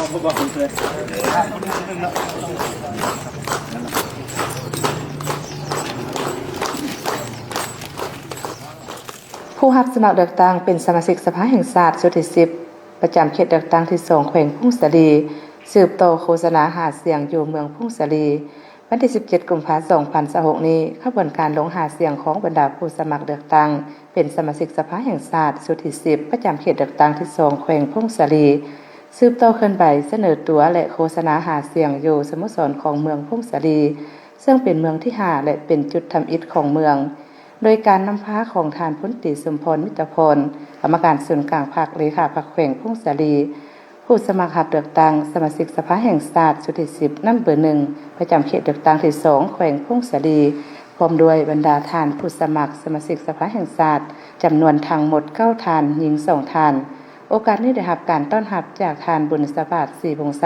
ຜູ້ຮັບສະໝັກເລືອກຕັ້ງເປັນສະມາຊິກສະພາແຫ່ງຊາດຊຸດທີສິບ ປະຈຳເຂດເລືອກຕັ້ງທີສອງ ແຂວງຜົ້ງສາລີ ສືບຕໍ່ໂຄສະນາຫາສຽງຢູ່ເມືອງຜົ້ງສາລີ. ວັນທີສິບເຈັດ ກຸມພາ ສອງພັນຊາວຫົກນີ້, ຂະບວນການລົງຫາສຽງຂອງບັນດາຜູ້ສະໝັກເລືອກຕັ້ງເປັນສະມາຊິກສະພາແຫ່ງຊາດຊຸດທີສິບ ປະຈຳເຂດເລືອກຕັ້ງທີສອງ ແຂວງຜົ້ງສາລີ ສືບຕໍ່ເຄື່ອນໄຫວສະເໜີຕົວ ແລະ ໂຄສະນາຫາສຽງຢູ່ສະໂມສອນຂອງເມືອງຜົ້ງສາລີ ເຊິ່ງເປັນເມືອງທີຫ້າ ແລະ ເປັນຈຸດທຳອິດຂອງເມືອງ, ໂດຍການນຳພາຂອງທ່ານ ພົນຕີ ສົມພອນ ມິດຕະພອນ ກຳມະການສູນກາງພັກ ເລຂາພັກແຂວງຜົ້ງສາລີ, ຜູ້ສະໝັກຮັບເລືອກຕັ້ງສະມາຊິກສະພາແຫ່ງຊາດຊຸດທີສິບ ນຳເບີໜຶ່ງ ປະຈຳເຂດເລືອກຕັ້ງທີສອງ ແຂວງຜົ້ງສາລີ ພ້ອມດ້ວຍບັນດາທ່ານຜູ້ສະໝັກສະມາຊິກສະພາແຫ່ງຊາດ ຈຳນວນທັງໝົດເກົ້າທ່ານ, ຍິງສອງທ່ານ. ໂອກາດນີ້ໄດ້ຮັບການຕ້ອນຮັບຈາກທ່ານ ບຸນສະບາດ ສີວົງໄຊ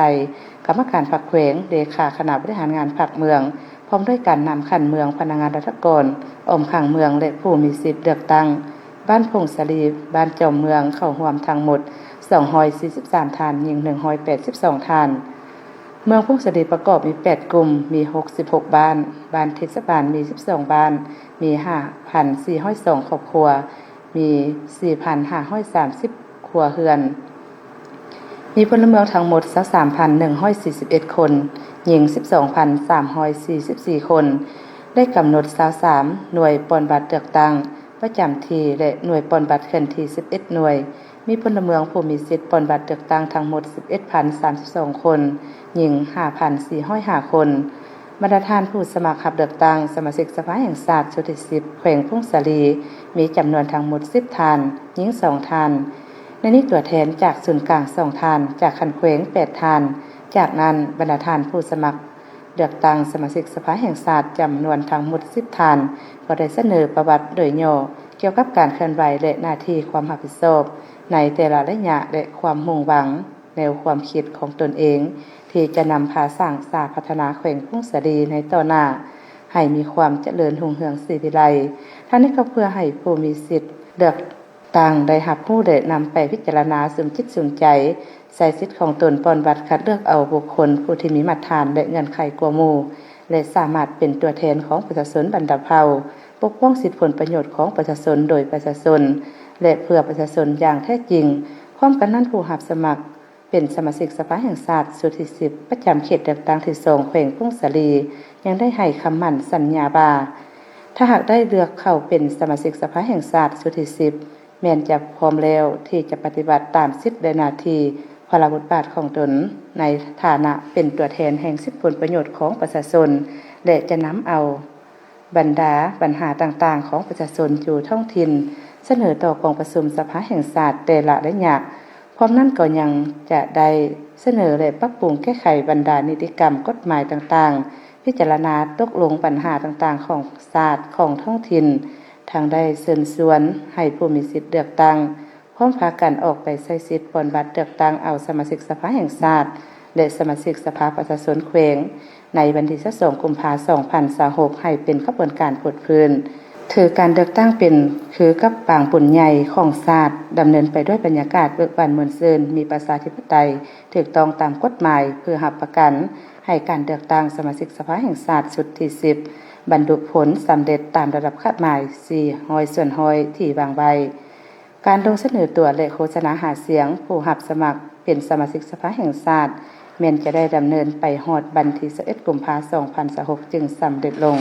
ກຳມະການພັກແຂວງ, ເລຂາຄະນະບໍລິຫານງານພັກເມືອງ, ພ້ອມດ້ວຍການນຳຂັ້ນເມືອງ, ພະນັກງານລັດຖະກອນ, ອ້ອມຂ້າງເມືອງ ແລະ ຜູ້ມີສິດເລືອກຕັ້ງ ບ້ານຜົ້ງສາລີ, ບ້ານຈອມເມືອງ ເຂົ້າຮ່ວມທັງໝົດສອງຮ້ອຍສີ່ສິບສາມທ່ານ, ຍິງໜຶ່ງຮ້ອຍແປດສິບສອງທ່ານ. ເມືອງຜົ້ງສາລີປະກອບມີແປດກຸ່ມ, ມີຫົກສິບຫົກບ້ານ, ບ້ານເທດສະບານມີສິບສອງບ້ານ, ມີຫ້າພັນສີ່ຮ້ອຍສອງຄອບຄົວ, ມີສີ່ພັນຫ້າຮ້ອຍສາມສິບຄົວເຮືອນ, ມີພົນລະເມືອງທັງໝົດຊາວສາມພັນໜຶ່ງຮ້ອຍສີ່ສິບເອັດຄົນ, ຍິງສິບສອງພັນສາມຮ້ອຍສີ່ສິບສີ່ຄົນ, ໄດ້ກຳນົດຊາວສາມໜ່ວຍປ່ອນບັດເລືອກຕັ້ງປະຈຳທີ່ ແລະ ໜ່ວຍປ່ອນບັດເຄື່ອນທີ່ສິບເອັດໜ່ວຍ, ມີພົນລະເມືອງຜູ້ມີສິດປ່ອນບັດເລືອກຕັ້ງທັງໝົດສິບເອັດພັນສາມສິບສອງຄົນ, ຍິງຫ້າພັນສີ່ຮ້ອຍຫ້າຄົນ. ບັນດາທ່ານຜູ້ສະໝັກຮັບເລືອກຕັ້ງສະມາຊິກສະພາແຫ່ງຊາດຊຸດທີສິບ ແຂວງຜົ້ງສາລີ ມີຈຳນວນທັງໝົດສິບທ່ານ, ຍິງສອງທ່ານ. ໃນນີ້ຕົວແທນຈາກສູນກາງສອງທ່ານ, ຈາກຂັ້ນແຂວງແປດທ່ານ. ຈາກນັ້ນ, ບັນດາທ່ານຜູ້ສະໝັກເລືອກຕັ້ງສະມາຊິກສະພາແຫ່ງຊາດຈຳນວນທັງໝົດສິບທ່ານ ກໍໄດ້ສະເໜີປະຫວັດໂດຍຫຍໍ້ກ່ຽວກັບການເຄື່ອນໄຫວ ແລະ ໜ້າທີ່ຄວາມຮັບຜິດຊອບໃນແຕ່ລະໄລຍະ ແລະ ຄວາມມຸ່ງຫວັງ ແນວຄວາມຄິດຂອງຕົນເອງ ທີ່ຈະນຳພາສ້າງສາພັດທະນາແຂວງຜົ້ງສາລີໃນຕໍ່ໜ້າ ໃຫ້ມີຄວາມຈະເລີນຮຸ່ງເຮືອງສີວິໄລ. ທັງນີ້ກໍເພື່ອໃຫ້ຜູ້ມີສິດເລືອກຕັ້ງໄດ້ຮັບຮູ້ ແລະ ນຳໄປພິຈາລະນາສຸມຈິດສຸມໃຈ ໃຊ້ສິດຂອງຕົນປ່ອນບັດຄັດເລືອກເອົາບຸກຄົນຜູ້ທີ່ມີມາດຖານ ແລະ ເງື່ອນໄຂກວ່າໝູ່ ແລະ ສາມາດເປັນຕົວແທນຂອງປະຊາຊົນບັນດາເຜົ່າ, ປົກປ້ອງສິດຜົນປະໂຫຍດຂອງປະຊາຊົນໂດຍປະຊາຊົນ ແລະ ເພື່ອປະຊາຊົນຢ່າງແທ້ຈິງ. ພ້ອມກັນນັ້ນ, ຜູ້ຮັບສະໝັກ ເປັນສະມາຊິກສະພາແຫ່ງຊາດຊຸດທີສິບ ປະຈຳເຂດເລືອກຕັ້ງທີສອງ ແຂວງຜົ້ງສາລີ ຍັງໄດ້ໃຫ້ຄຳໝັ້ນສັນຍາວ່າ ຖ້າຫາກໄດ້ເລືອກເຂົ້າເປັນສະມາຊິກສະພາແຫ່ງຊາດຊຸດທີສິບ ແມ່ນຈະພ້ອມແລ້ວທີ່ຈະປະຕິບັດຕາມສິດ ແລະ ໜ້າທີ່ພາລະບົດບາດຂອງຕົນ ໃນຖານະເປັນຕົວແທນແຫ່ງສິດຜົນປະໂຫຍດຂອງປະຊາຊົນ ແລະ ຈະນຳເອົາ ບັນດາບັນຫາຕ່າງໆຂອງປະຊາຊົນຢູ່ທ້ອງຖິ່ນ ສະເໜີຕໍ່ກອງປະຊຸມສະພາແຫ່ງຊາດແຕ່ລະໄລຍະ. ພ້ອມນັ້ນກໍຍັງຈະໄດ້ສະເໜີ ແລະ ປັບປຸງແກ້ໄຂບັນດານິຕິກຳກົດໝາຍຕ່າງໆ, ພິຈາລະນາຕົກລົງບັນຫາຕ່າງໆຂອງຊາດ, ຂອງທ້ອງຖິ່ນ, ທັງໄດ້ເຊີນຊວນໃຫ້ຜູ້ມີສິດເລືອກຕັ້ງ ພ້ອມພາກັນອອກໄປໃຊ້ສິດປ່ອນບັດເລືອກຕັ້ງເອົາສະມາຊິກສະພາແຫ່ງຊາດ ແລະ ສະມາຊິກສະພາປະຊາຊົນແຂວງ ໃນວັນທີຊາວສອງ ກຸມພາ ສອງພັນຊາວຫົກ ໃຫ້ເປັນຂະບວນການຟົດຟື້ນ. ຖືການເລືອກຕັ້ງເປັນຄືກັບປາງບຸນໃຫຍ່ຂອງຊາດ, ດຳເນີນໄປດ້ວຍບັນຍາກາດເບີກບານມ່ວນຊື່ນ, ມີປະຊາທິປະໄຕ, ຖືກຕ້ອງຕາມກົດໝາຍ, ເພື່ອຮັບປະກັນໃຫ້ການເລືອກຕັ້ງສະມາຊິກສະພາແຫ່ງຊາດຊຸດທີສິບ ບັນລຸຜົນສຳເລັດຕາມລະດັບຄາດໝາຍ ສີ່ຮ້ອຍສ່ວນຮ້ອຍ ທີ່ວາງໄວ້. ການລົງສະເໜີຕົວ ແລະ ໂຄສະນາຫາສຽງຜູ້ຮັບສະໝັກເປັນສະມາຊິກສະພາແຫ່ງຊາດ ແມ່ນຈະໄດ້ດຳເນີນໄປຮອດວັນທີຊາວເອັດ ກຸມພາ ສອງພັນຊາວຫົກ ຈຶ່ງສຳເລັດລົງ.